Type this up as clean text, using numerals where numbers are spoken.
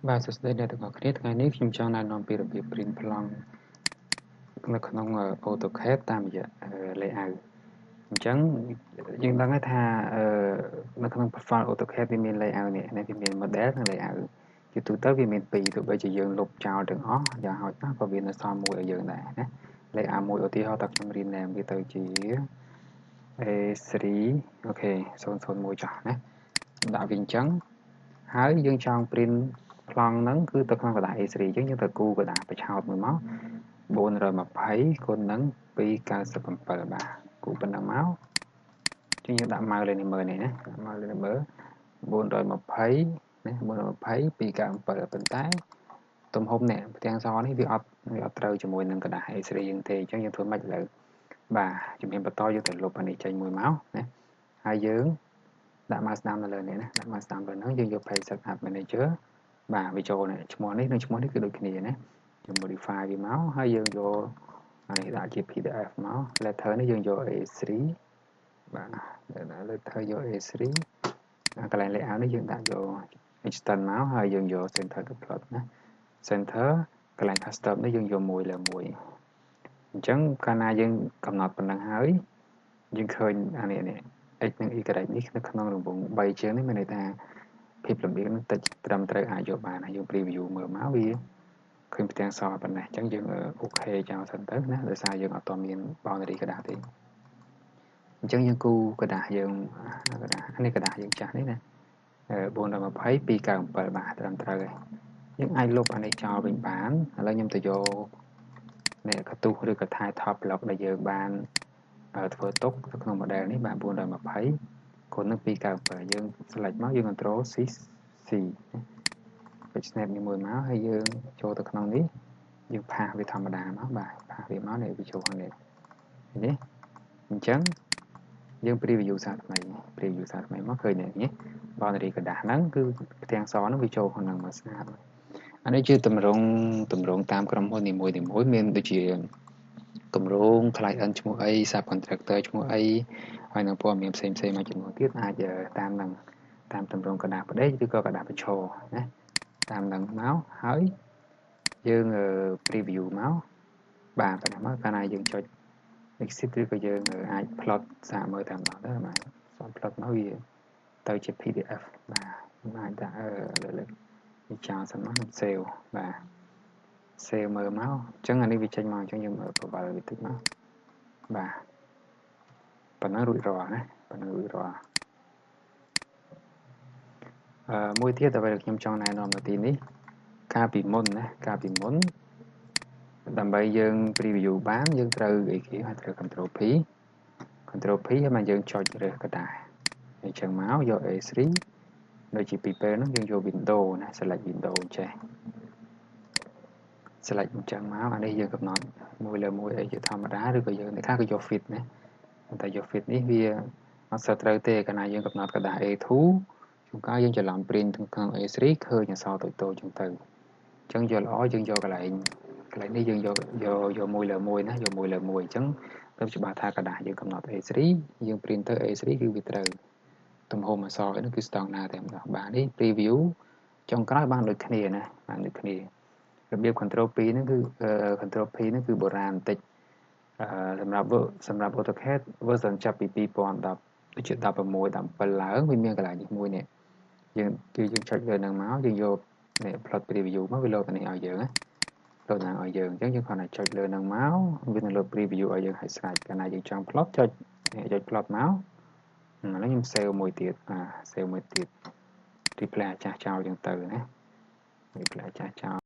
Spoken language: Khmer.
បាទសួស្តីអ្នកទាំងអស់គ្នាថ្ងៃនេះខ្ញុំចង់ណែនាំពីរបៀប print ប្លង់នៅក្នុង AutoCAD តាមរយៈ layout អញ្ចឹងយើងដឹងហើយថានៅក្នុង file AutoCAD វាមាន layout នេះវាមាន model និង layout ជាទូទៅវាមានពីរទោះបីជាយើងលុបចោលទាំងអស់យ៉ាងហោចណាស់ក៏វានៅសល់មួយឲ្យយើងដែរណា layout មួយឧទាហរណ៍តើខ្ញុំ rename វាទៅជា A3 OK 001ចុះណាដាក់វាអញ្ចឹងហើយយើងចង់ print ប្លង់ហ្នឹងគឺទៅក្នុងក្រដាស A3 អញ្ចឹងយើងត្រូវគូក្រដាសបញ្ឆោតមួយមក420គុណនឹង297បាទគូប៉ុណ្ណឹងមកអញ្ចឹងយើងដាក់ម៉ៅលើនេះមើលនេះណាដាក់ម៉ៅលើនេះមើល420ណា420 297ប៉ុន្តែទំហំនេះផ្ទាំងសនេះវាអត់ត្រូវជាមួយនឹងក្រដាស A3 យើងទេអញ្ចឹងយើងធ្វើម៉េចឥឡូវបាទជំហានបន្តយើងត្រូវលុបអានេះចេញមួយមកណាហើយយើងដាក់ម៉ៅស្ដាំនៅលើនេះណាដាក់ម៉ៅស្ដាំលើហ្នឹងយើងយក Page Setup Manager បាទវាចូលនេះឈ្មោះនេះនិងឈ្មោះនេះគឺដូចគ្នាណាយើង modify វាមកហើយយើងយកនេះដាក់ជា PDF មក letter នេះយើងយក A3 បាទ letter យក A3 កន្លែង layout នេះយើងដាក់យក extend មកហើយយើងយក center to plot ណា center កន្លែង custom នេះយើងយក1លើ1អញ្ចឹងកាលណាយើងកំណត់ប៉ុណ្ណឹងហើយយើងឃើញអានេះនេះ x និង y នេះនៅក្នុងរង្វង់3ជាងនេះមានន័យថាភាពលំអៀងនឹងតិចត្រឹមត្រូវអាចយកបានហើយយើង preview មើលមកវាឃើញផ្ទាំងសប៉ុណ្ណេះអញ្ចឹងយើង OK ចោលសិនទៅណាដោយសារយើងអត់ទាន់មាន boundary ក្រដាសទេអញ្ចឹងយើងគូក្រដាសយើងក្រដាសនេះក្រដាសយើងចាស់នេះណា420 297បាទត្រឹមត្រូវហើយយើងអាចលុបអានេះចោលវិញបានឥឡូវខ្ញុំទៅយកនេះកន្ទុះឬក៏ title block ដែលយើងបានធ្វើទុកនៅក្នុង model នេះបាទ420គុណនឹង297យើង select មកយើង control C C ចុច snap នេះមួយមកហើយយើងចូលទៅក្នុងនេះយើង paste វាធម្មតាមកបាទ paste វាមកនេះវាចូលក្នុងនេះនេះអញ្ចឹងយើង preview សារថ្មី preview សារថ្មីមកឃើញនេះ boundary ក្រដាសហ្នឹងគឺផ្ទាំងសហ្នឹងវាចូលក្នុងហ្នឹងមកស្អាតអានេះជាតម្រងតាមក្រុមហ៊ុននីមួយៗមានដូចជាគម្រោង client ឈ្មោះអី subcontractor ឈ្មោះអីហើយនឹងព័ត៌មានផ្សេងៗមួយចំនួនទៀតអាចតាមនឹងតាមតម្រងក្រដាសផ្ដេកឬក៏ក្រដាសបញ្ឈរណាតាមនឹងមកហើយយើង preview មកបាទប៉ុណ្ណេះមកកាលណាយើងចុច exit ឬក៏យើងអាច plot សាកមើលតាមដល់ទៅបាទសូម plot មកវាទៅជា PDF បាទខ្ញុំអាចដាក់លើលើវាចោលសិនមកខ្ញុំ save បាទ save មើលមកអញ្ចឹងអានេះវាចេញមកអញ្ចឹងយើងប្រវល់វាតិចមកបាទប៉ុណ្ណឹងរួចរាល់ណាប៉ុណ្ណឹងរួចរាល់មួយទៀតអ្វីដែលខ្ញុំចង់ណែនាំនៅទីនេះកាលពីមុនណាកាលពីមុនដើម្បីយើង preview បានយើងត្រូវអីគេហើយត្រូវ control P control P ហើយមកយើងចុចរើសក្រដាសអញ្ចឹងមកយក A3 ដូចជាពីពេលហ្នឹងយើងយក window ណា select window ចេះ select អញ្ចឹងមកអានេះយើងកំណត់មួយលើមួយអីជាធម្មតាឬក៏យើងអ្នកខ្លះក៏យក fit ណាតែយក fit នេះវាអត់សូវត្រូវទេកាលណាយើងកំណត់ក្រដាស A2 ជួនកាលយើងច្រឡំ print ក្នុង A3 ឃើញអក្សរតូចៗចឹងទៅអញ្ចឹងយកល្អយើងយកកន្លែងនេះយើងយកយកយកមួយលើមួយណាយកមួយលើមួយអញ្ចឹងទៅច្បាស់ថាក្រដាសយើងកំណត់ A3 យើង print ទៅ A3 គឺវាត្រូវទំហំអក្សរនេះគឺស្តង់ដារតែម្ដងបាទនេះ preview ចុងក្រោយបានដូចគ្នាណាបានដូចគ្នារបៀប control P ហ្នឹងគឺ control P ហ្នឹងគឺបុរាណបន្តិចសម្រាប់ AutoCAD version ចាប់ពី2010ដូចជា16 17ឡើងវាមានកន្លែងនេះមួយនេះយើងគឺយើងចុចលើនឹងមកយើងយកនេះ plot preview មកវាលោតនេះឲ្យយើងណាលោតឡើងឲ្យយើងអញ្ចឹងយើងគ្រាន់តែចុចលើនឹងមកវានឹងលោត preview ឲ្យយើងឲ្យស្រេចកាលណាយើងចង់ plot ចុចនេះចុច plot មកឥឡូវខ្ញុំ save មួយទៀតបាទ save មួយទៀត replay អាចាស់ចោលអញ្ចឹងទៅណា replay អាចាស់ចោល